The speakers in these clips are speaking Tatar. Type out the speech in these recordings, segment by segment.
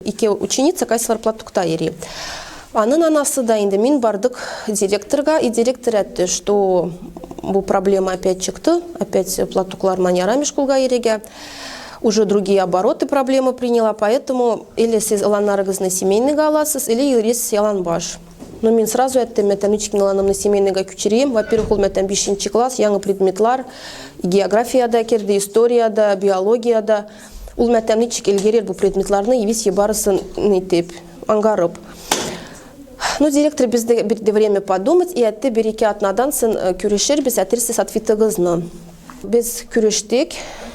Ике ученица кайсылар платокта йөри. Анын анасы да инде мин бардык директорга, и директор әйтте, что бу проблема опять чыкты, опять платоклар ярамый школга йөрергә. Уже другие обороты проблема приняла, поэтому или сез ыланнарыгызны семейныйга аласыз, или йөрисез яланбаш. Но мин сразу әйттем, мәтәм ничек мин ыланымны семейныйга күчерим. Во-первых, ул мәтәм 5 класс, яңа предметлар, географияда керде, историядә, биологияда. Ул мәтәм ничек элгерер бу предметларны, весь барысын нитеп, аңгарып. Ну, директор безне бирде время подумать, и әйтте, бер ике атнадан сын күрешербез, әтерсез ответыгызны. Без күрештек,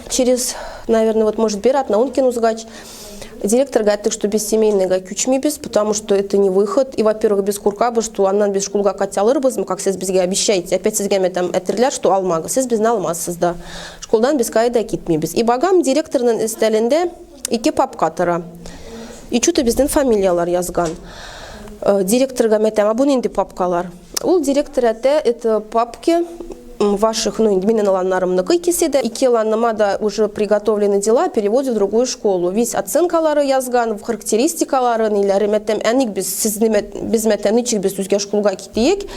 через, наверное, вот, может, бер атна, ун көн узгач, директорга әйттек, что без семейныйга күчмибез, потому что это не выход. И, во-первых, без куркабыз, что аннан без школга кайтса алырбызмы, как сез безгә обещаете. Опять сезгә мәтәм әтерләр, что алмагыз. Сез безне алмассыз да. Школдан без кайда китмибез. И багам директорның өстәлендә ике папка тора. И что-то безнең фамилиялар язган. Директорга мәтәм, а бу нинди папкалар? Ул директор әйтә, это папки ваших, ну, минем ыланнарымныкы икесе дә, ике ыланыма да уже приготовлены дела о переводе в другую школу. Весь оценкалары язган, характеристикалары, ниләре, мәтәм, әник без сезне, без мәтәм, ничек без үзгә школга китик,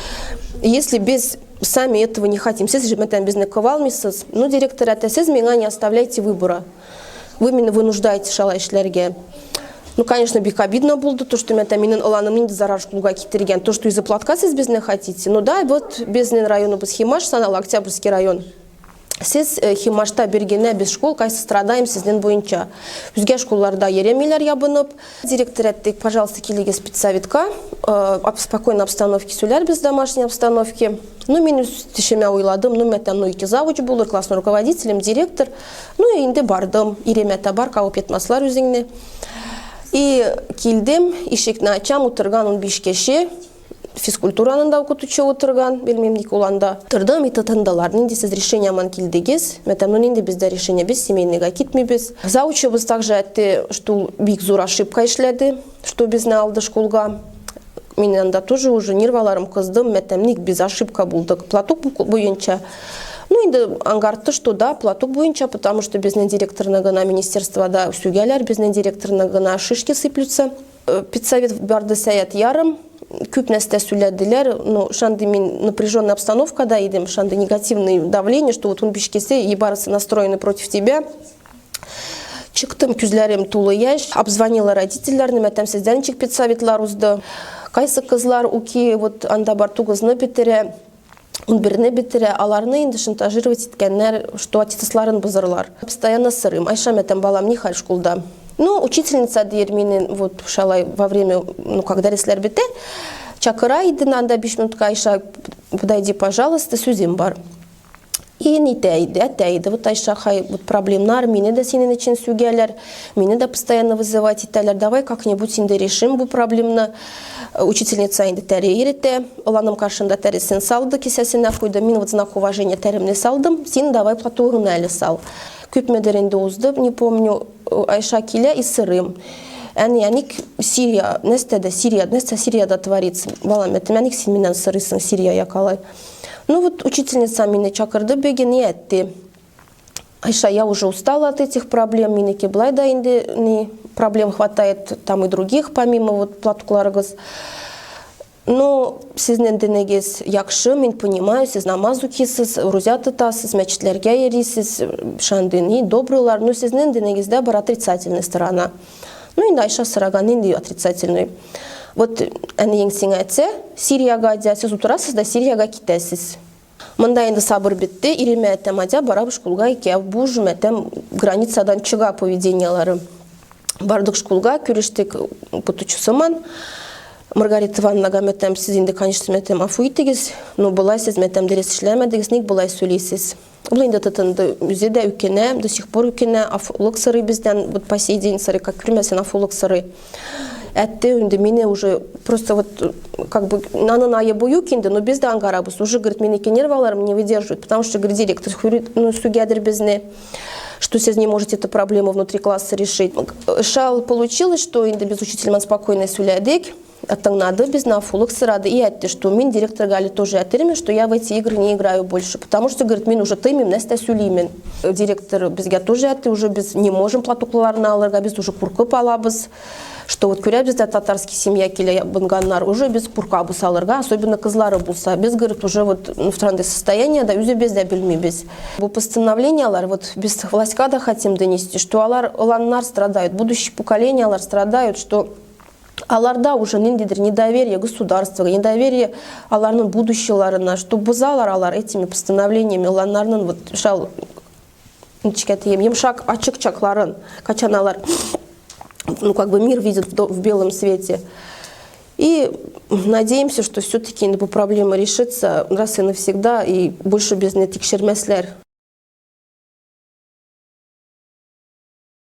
если без сами этого не хотим. Сез же мәтәм безне кыва алмыйсыз. Ну, директор әйтә, сез миңа не оставляйте выбора. Вы меня вынуждаете шалай эшләргә. Ну, конечно, бик обидно булды, то, что мәтәм минем ыланым нинди зарар школга китергән, то, что из-за платка сез безне хотите. Ну да, вот безнең районыбыз Химаш санала, Октябрьский район. Сез Химашта бергенә без школ кайсы страдаем сезнең буенча. Үзгә школларда йөремиләр ябынып. Директор әйтте, пожалуйста, килегез педсоветка, спокойной обстановке сөйләрбез, домашней обстановке. Ну, мин үз тешемә уйладым, ну, мәтәм, ну, ике завуч булыр, классный руководителем, директор. Ну, инде бардым, иремә бар, кабып йотмаслар үзеңне. И килдем, ишекне ачам, утырган 15 кеше, физкультураның да укытучы утырган, белмим ник ул анда. Тордым и тотындылар. Нинди сез решение ман килдегез? Мәтәм, ну нинди бездә решение, без семейныйга китмибез. Завучыбыз также әйтте, что ул бик зур ошибка эшләде, что безне алды школга. Мин анда тоже уже нерваларым кыздым, мәтәм, ник без ошибка булдык? Платок буенча. Ну, инде аңгартты, что да, платок буенча, потому что безнең директорны гына министерствода сүгәләр, безнең директорны гына шишки сыплются. Педсовет барды сәят ярым, күп нәрсә сөйләделәр, но шандый мин напряженная обстановкада идем, шандый негативный давление, что вот 15 кесе и барысы настроены против тебя. Чыктым, күзләрем тулы яшь, обзвонила родительләрне, мәтәм сездән ничек педсоветлар узды. Кайсы кызлар уки, вот анда бар тугызны бетерә, 11-не бетерә, аларны инде шантажировать иткәннәр, что аттестатларын бозырлар. Постоянно сорыйм, Айша, мәтәм, балам, ни хәл школда? Ну, учительница дияр мине, вот шалай во время, ну, когда дәресләр бетә, чакыра иде анда 5 минутка, Айша, подойди, пожалуйста, сүзем бар. И нитә иде, әтә иде, вот Айша, хай, вот проблемнар, мине дә синең өчен сүгәләр, мине дә постоянно вызывать итәләр, давай как-нибудь инде решим бу проблемны. Учительница инде тәре иретә, оланым каршында тәресен салды, кесәсенә куйды, мин вот знак уважения тәремне салдым, син давай платогыңны әле сал. Күпмедер инде узды, не помню, Айша килә и сырым. Әни, әник Сирия, нәрсә дә Сирия, нәрсә Сириядә творится? Балам, әйтем, әник син миннән сорыйсың Сирия якалай. Ну вот учительница мине чакырды бүген и әйтте. Айша, я уже устала от этих проблем, минеке былай да инде не проблем хватает, там и других, помимо вот платокларыгыз. Но сезнең динегез яхшы, мин понимаю, сез намаз укыйсыз, рузя тотасыз, мәчетләргә йөрисез, шандый ни, добрыйлар, но сезнең динегездә бар отрицательный сторона. Ну, инде Айша сораган, нинди отрицательный? Вот әниең сиңа әйтсә, Сириягә дә, сез утырасыз да Сириягә китәсез. Монда инде сабыр бетте, иремә әйтәм, адя барабыз школга икәү, бу уже әйтәм, границадан чыга поведениялары. Бардык школга, күрештек укытучысыман. Маргарита Ивановнага әйтәм, сез инде, конечно, әйтәм, афу итегез, но болай сез әйтәм, дөрес эшләмәдегез, ник болай сөйлисез? Ул инде тотынды, үзе дә үкенә, до сих пор үкенә, афулык сорый бездән, вот по сей день сорый, как күрмәсен, афулык сорый. Әтте инде мине уже просто вот как бы аның айыбы юк инде, но без дә аңгарабыз. Уже, говорит, минеке нерваларым не выдерживают, потому что, говорит, директор ну, сүгәдер безне, что сез не можете эту проблему внутри класса решить. Шал получилось, что инде без учителем спокойно сөйләдек. Тыңнады безне, афулык сорады и әйтте, что мин директорга әле тоже әйтермен, что я в эти игры не играю больше, потому что, говорит, мин уже тыймыйм, нәрсә сөйлимен. Директор безгә тоже әйтте, уже без не можем платокларны алырга, без уже куркып алабыз, что вот күрәбез дә татарский семья килә ябынганнар, уже без куркабыз алырга, особенно кызлары булса. Без, говорит, уже вот в странное состояние, да, үзебез дә белмибез. Бу постановлениялар, вот без властька да хотим донести, что алар, оланнар страдают, будущее поколениялар страдают, что аларда уже ниндидер недоверие государствога, недоверие аларның будущеларына, что бозалар алар этими постановлениями оланнарның вот шал ничек әйтим, йомшак ачык чакларын, качан алар, ну, как бы мир видит в белом свете. И надеемся, что все-таки бу проблема решится раз и навсегда, и больше безне тикшермәсләр.